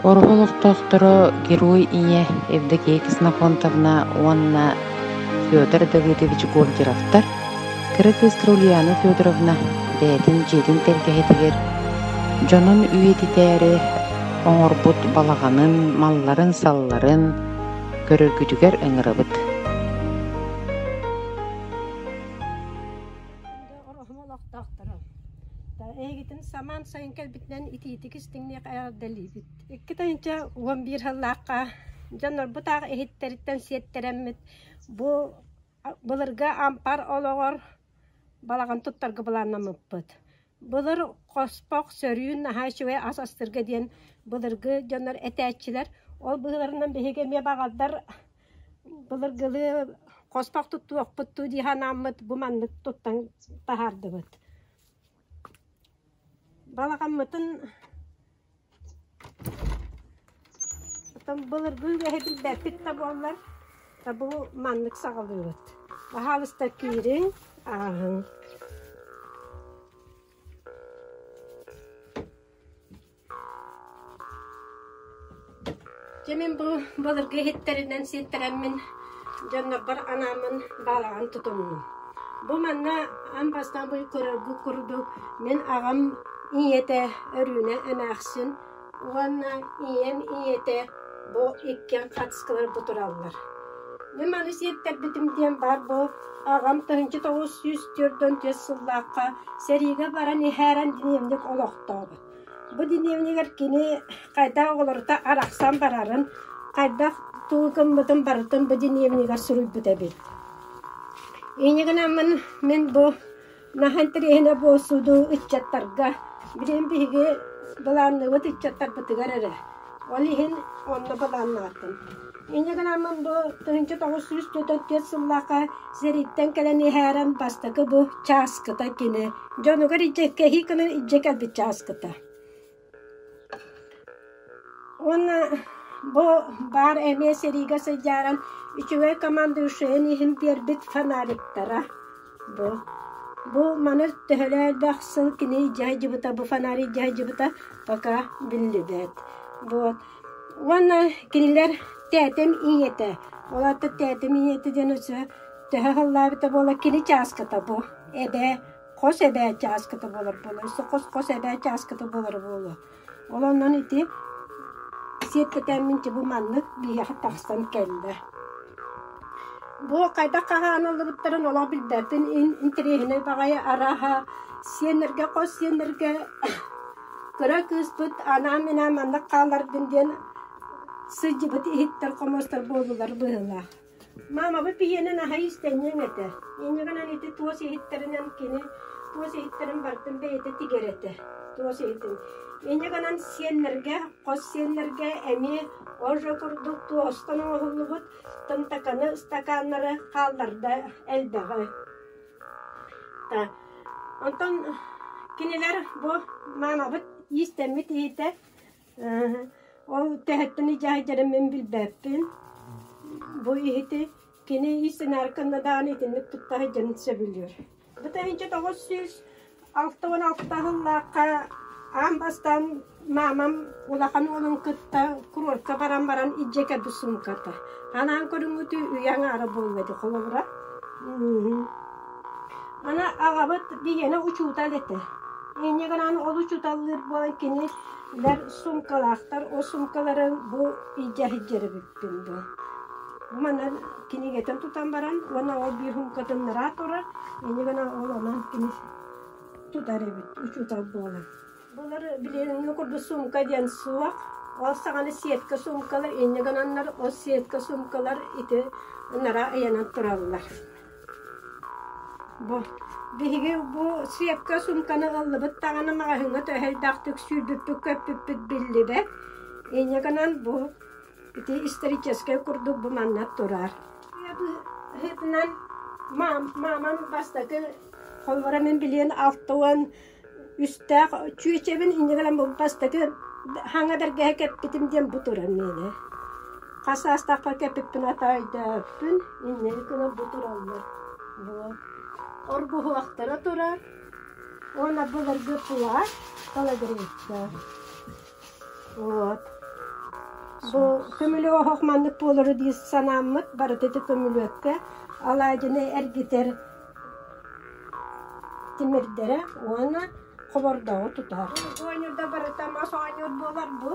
Ороһу олохтоохторо Герой Ийэ Евдокия Ксенофонтовна уонна Федор Давыдович Гольдеровтар кыра кыыстара Ульяна Федоровна бэйэтин дьиэтин тэлгэһэтигэр дьонун үйэтитээри оҥорбут балаҕанын, малларын-салларын көрөргүтүгэр ыҥырабыт. Ороһум олохтоохторо. Эһигитин самаан сайын кэлбитинэн итиитик истиҥниэх эҕэрдэлиибит. 2011 сыллаахха дьоннорбут аах иһиттэриттэн сиэттэрэммит бу былыргы ампар олоҕор балаҕан туттарга былааннаммыппыт. Былыр хоспох, сөрүүн наһаа үчүгэй ас астыырга диэн былыргы дьоннор этээччилэр. Ол быһыыларынан биһиги эмиэ баҕардар былыргылыы хоспох туттуохпут дуу дии санааммыт бу маннык туттан таһаардыбыт. Балаҕаммытын Оттон былыргы үгэһи билбэппит да буоллар, бу маннык саҕалыыбыт. Баһаалыста киириҥ, ааһыҥ. Дьэ мин бу былыргы иһиттэринэн сиэттэрэммин дьоннорбор анааммын баалаҕан тутуннум. Бу манна аан бастаан бу көрөргүт курдук мин аҕам ийэтэ Өрүүнэ эмээхсин уонна ийэм ийэтэ бу иккиэн хатыскалар бу тураллар. Мин маны сиэттэрбитим диэн баар бу аҕам 1944 сыллаахха сэриигэ баран иһээрэн дневник олохтообут. Бу дневнигэр кини хайдах оҕолорута арахсан барарын, хайдах тугу гыммытын барытын бу дневнигэр суруйбут эбит. Инньэ гынаммын мин бу наһаа интэриэһинэй буолсуду ыччаттарга билигин биһиги былаанныыбыт ыччаттарбытыгар эрэ. Ол иһин онно былааннаатым. Инньэ гынаммын бу 1944 сыллаахха сэрииттэн кэлэн иһээрэн бастакы бу чааскыта кини дьонугар илдьэ кэһии гынан илдьэ кэлбит чааскыта. Уонна бу баар эмиэ сэриигэ сылдьааран үчүгэй командующайын иһин биэрбит фонариктара бу. Бу маны төһөлөөх элбэх сыл кини илдьэ сылдьыбыта, бу фонарь илдьэ сылдьыбыта пока биллибэт. Вот. Уонна кинилэр тээтэм ийэтэ, ол аата тээтэм ийэтэ диэн өссө төһө сыллаабыта буола кини чааскыта бу эбээ хос эбээ чааскыта буолар буолуо, өссө хос-хос эбээ чааскыта буолара буолуо. Ол онон ити сиэттэтэммин бу маннык биһиэхэ тахсан кэллэ. Бу хайдах хаһааныллыбыттарын олох билбэппин, интэриэһинэй баҕайы арааһа сиэннэргэ, хос сиэннэргэ кыра кыыспыт анаан-минээн маннык хааллардын диэн сылдьыбыт иһиттэр хомуостар буоллулар быһыылаах. Маамабыт биһиэнин аһа иистэнньэҥ этэ. Инньэ гынан ити туос иһиттэринэн кини туос иһиттэрин барытын бэйэтэ тигэр этэ. Туос иһитин. Инньэ гынан сиэннэргэ, хос сиэннэргэ эмиэ ожо курдук туостан оҥоһуллубут тымтаканы, ыстакааннары хаалларда элбэҕи. Онтон кинилэр бу маамабыт иистэммит иһитэ Ол төһөттөн идьаайдарын мин билбэппин. Бу иһити кини иистэнээри гынна даҕаны итинник тутта сылдьарын сөбүлүүр. Бу 1966 сыллаахха аан бастаан маамам улахан уолун кытта курортка баран баран илдьэ кэлбит суумката. Анаан көрүҥҥүтү үйэ аҥаара буолла дии холобура. Аны аҕабыт биһиэнэ учуутал этэ. Инньэ гынан ол учууталлыыр буолан кини Лэр суумкалаахтар, ол суумкаларын бу илдьэ сылдьар эбиппин бу. Бу манан кинигэтин тутан баран уонна ол биир суумкатын ныраа турар, инньэ гынан ол онон кини тутар эбит, учуутал буолан. Былыр билиҥҥи курдук суумка диэн суох. Ол саҕана сетка суумкалар инньэ гынаннар ол сетка суумкалар ити ынараа ыйанан тураллар. Бу биһиги бу сетка суумканы ыллыбыт даҕаны маҕаһыыҥҥа төһө элбэхтик сүүрбүппүт-көппүппүт биллибэт. Инньэ гынан бу ити историческай курдук бу манна турар. Быһыытынан маамам бастакы холобура мин билиэн 60 үстээх чүөчэбин инньэ гынан бу бастакы хаҥа бэргэһэ кэппитим диэн бу турар миэнэ. Хас саастаахпар кэппиппин ата өйдөөбүппүн инньэ гынан бу тураллар. Вот. Оргуһуохтара турар. Уонна былыргы плащ, калагрейка. Вот. Бу көмүлүөк оһох маннык буолары дии санааммыт барыта ити көмүлүөккэ алаадьыны эргитэр тимирдэрэ уонна хобордооҕу тутар. Оонньуурда барыта мас оонньуур буолар бу.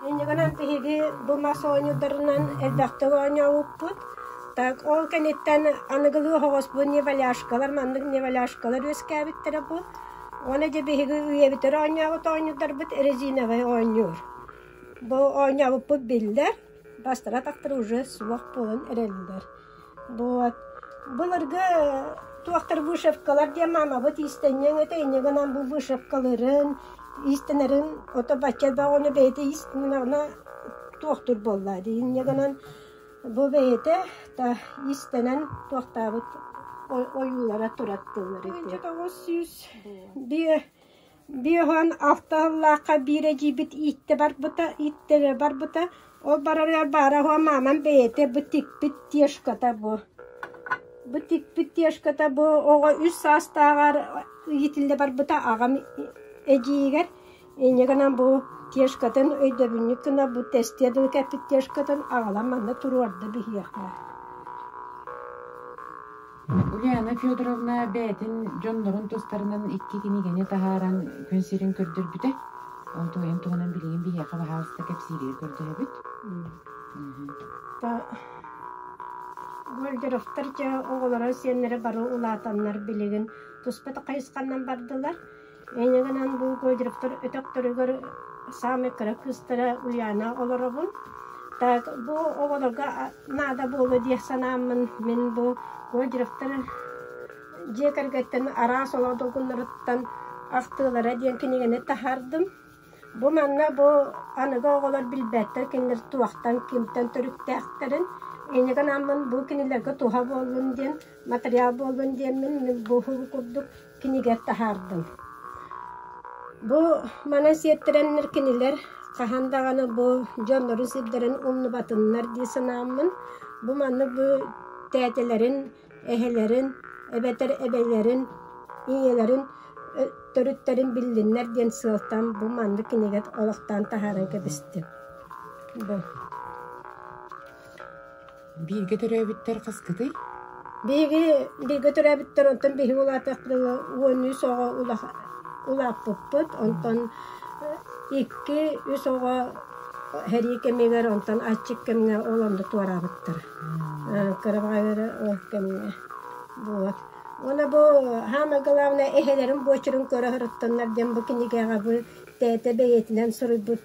Иннигинэн биһиги бу мас оонньуурдарынан элбэхтик оонньообуппут. Так ол кэнниттэн аныгылыы оһоҕос бу неваляшкалар, маннык неваляшкалар үөскээбиттэрэ бу. Уонна дьэ биһиги үйэбитигэр оонньообут оонньуурдарбыт резиновай оонньуур. Бу оонньообуппут биллэр, бастара атахтара уже суох буолан эрэллэр. Вот. Былыргы туохтар вышивкалар диэн маамабыт иистэнньэҥ этэ, инньэ гынан бу вышивкаларын, иистэнэрин ото бачча элбэх ону бэйэтэ иистэнэҕинэ туохтуур буолла дии. Инньэ гынан бу бэйэтэ да иистэнэн туохтаабыт ойуулара тураттылар ити. 900 56 сыллаахха биир эдьиийбит ииттэ барбыта, ииттэрэ барбыта. Ол барарыгар баара уһуо маамам бэйэтэ бу тикпит тешката бу. Бу тикпит тешката бу оҕо үс саастааҕар иитиллэ барбыта аҕам эдьиийигэр. Инньэ гынан бу тешкатын өйдөбүнньүк гына бу тэстиэ дылы кэппит тешкатын аҕалан манна туруорда биһиэхэ. Ульяна Федоровна бэйэтин дьоннорун тустарынан икки кинигэни таһааран күн сирин көрдөрбүтэ. Ол туойан туһунан билигин биһиэхэ баһаалыста кэпсииригэр көрдөһөбүт. Гольдеровтар дьэ оҕолоро сиэннэрэ бары улаатаннар билигин туспа хайысханнан бардылар. Инньэ бу Гольдеровтар өтөхтөрүгэр саамай кыра кыыстара Ульяна олоробун. Так бу оҕолорго наада буолуо диэх санааммын мин бу Гольдеровтар дьиэ кэргэттэн араас олох долгуннарыттан ахтыылара диэн кинигэни таһаардым. Бу манна бу аныгы оҕолор билбэттэр кинилэр туохтан, кимтэн төрүттээхтэрин. Инньэ гынаммын бу кинилэргэ туһа буоллун диэн, матырыйаал буоллун диэммин мин бу курдук кинигэ таһаардым. Бу манан сиэттэрэннэр кинилэр хаһан даҕаны бу дьоннорун сирдэрин умнубатыннар дии санааммын, бу маннык бу тээтэлэрин, эһэлэрин эбэтэр эбэлэрин, ийэлэрин төрүттэрин биллиннэр диэн сыалтан бу маннык кинигэ олохтоон таһааран кэбистим. Бу. Бииргэ төрөөбүттэр хаскытый? Биһиги бииргэ төрөөбүттэр, онтон биһиги улаатыахпытыгар 13 оҕо улааппыппыт, онтон икки, үс оҕо сэрии кэмигэр, онтон аччык кэмҥэ ол онно туораабыттар. Кыра баҕайы ол кэмҥэ. Вот. Уонна бу саамай главное эһэлэрин буочарын көрө сырыттаннар диэн бу кинигэҕэ бу тээтэ бэйэтинэн суруйбут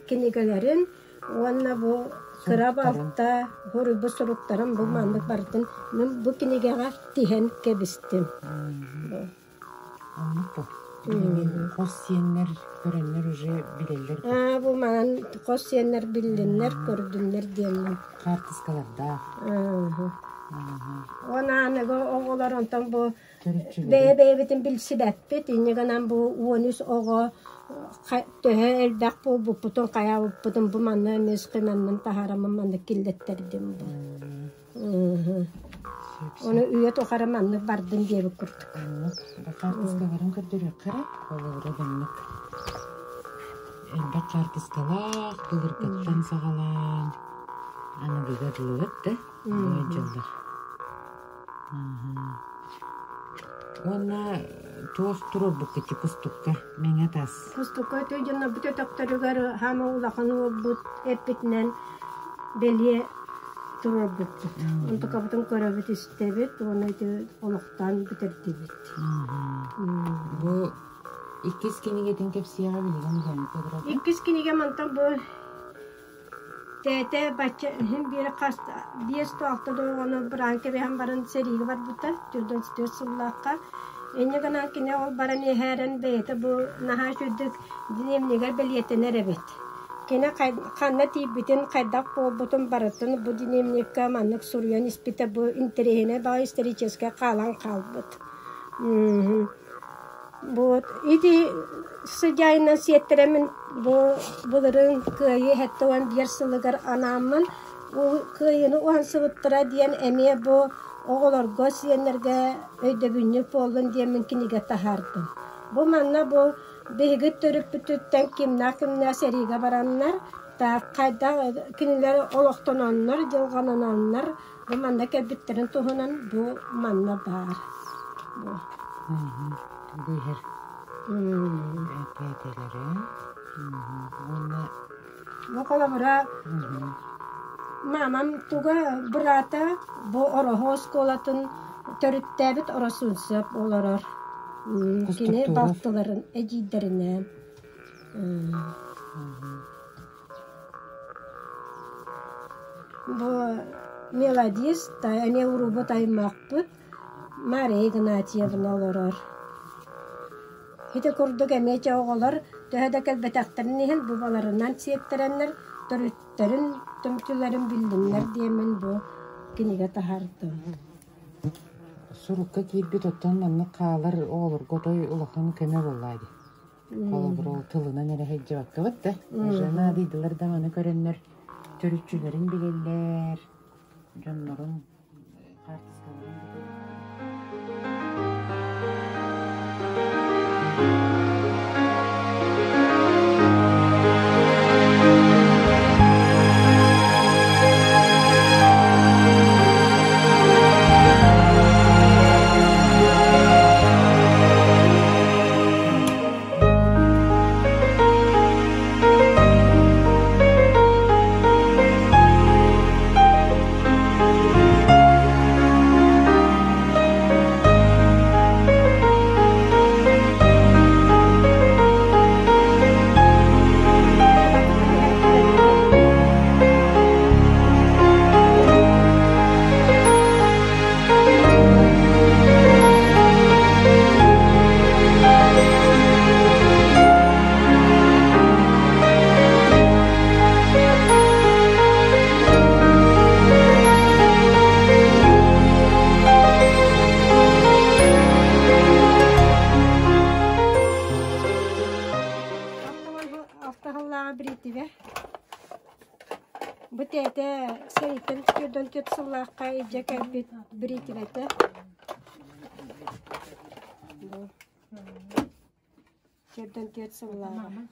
кинигэлэрин Уонна бу кыра балта суруйбут суруктарым бу маннык барытын мин бу кинигэҕэ тиһэн кэбистим. Оннук бу. Билигин хос сиэннэр көрөннөр уже билэллэр. Аа бу манан хос сиэннэр биллиннэр, көрдүннэр диэммин. Хаартыскалардаах. Уонна аныгы оҕолор онтон бу Бэйэ-бэйэбитин билсибэппит, инньэ гынан бу 13 оҕо төһө элбэх буолбуппутун, хайаабыппытын бу манна эмиэ схеманнан таһаараммын маннык киллэттэрдим бу. Ону үйэ тухары маннык бардын диэбит курдук. Хаартыскаларын көрдөрүөххэ эрэ, холобура маннык элбэх хаартыскалаах, былыргыттан саҕалаан аныгыга дылы да бу дьыллар. Уонна туох туруорбуккут кустукка мэҥэ таас? Кустукка өтө дьоннорбут өтөхтөрүгэр хаама улахан уолбут эппитинэн бэлиэ туруорбуппут. Онтукабытын көрөбүт, истэбит уонна ити олохтоон бүтэрдибит. Бу иккис кинигэтин кэпсиэҕэ билигин Ульяна Федоровна. Иккис кинигэ мантан бу Тээтэ бачча иһин биир хас 5-6 да оҕону быраан кэбиһэн баран сэриигэ барбыта 44 сыллаахха. Инньэ гынан кини ол баран иһээрэн бэйэтэ бу наһаа үчүгдүк дневнигэр бэлиэтэнэр эбит. Кини ханна тиийбитин, хайдах буолбутун барытын бу дневникка маннык суруйан испитэ бу интэриэһинэй баҕайы историческай хаалан хаалбыт. Вот ити сыдьаайынан сиэттэрэммин бу былырыын Кыайыы 71 сылыгар анааммын Кыайыыны уһансыбыттара диэн эмиэ бу оҕолорго, сиэннэргэ өйдөбүнньүк буоллун диэммин кинигэ таһаардым. Бу манна бу биһиги төрүппүтүттэн кимнээх-кимнээх сэриигэ бараннар. Суруктаах хайдах кинилэр олохтононнор, дьылҕалананнар бу манна кэлбиттэрин туһунан бу манна баар. Бу. Бу иһэр эпээтэлэрэ уонна Бу холобура мамам туга быраата бу Ороһу оскуолатын төрүттээбит Оросунцев олорор. Кини балтыларын эдьиийдэринээн. Бу мелодист эмиэ уруубут аймахпыт Мария Игнатьевна олорор. Ити курдук эмиэ чэ оҕолор төһө да кэлбэтэхтэрин иһин бубаларынан сиэттэрэннэр төрүттэрин түмтүлэрин биллиннэр диэммин бу кинигэ таһаардым. Сурукка киирбит оттон маннык хаалар оҕолорго отой улахан көмө буоллаа дии. Холобур, ол тылынан эрэ сылдьыбаккабыт да, уже наадыйдылар да маны көрөннөр төрүччүлэрин билэллэр, дьоннорун хаартыскаларын Алтаһыллааҕы бириитибэ Бу тээтэ сэрииттэн төрдөн түөрт сыллаахха илдьэ кэлбит бириитибэтэ. Бу төрдөн түөрт сыллааҕа.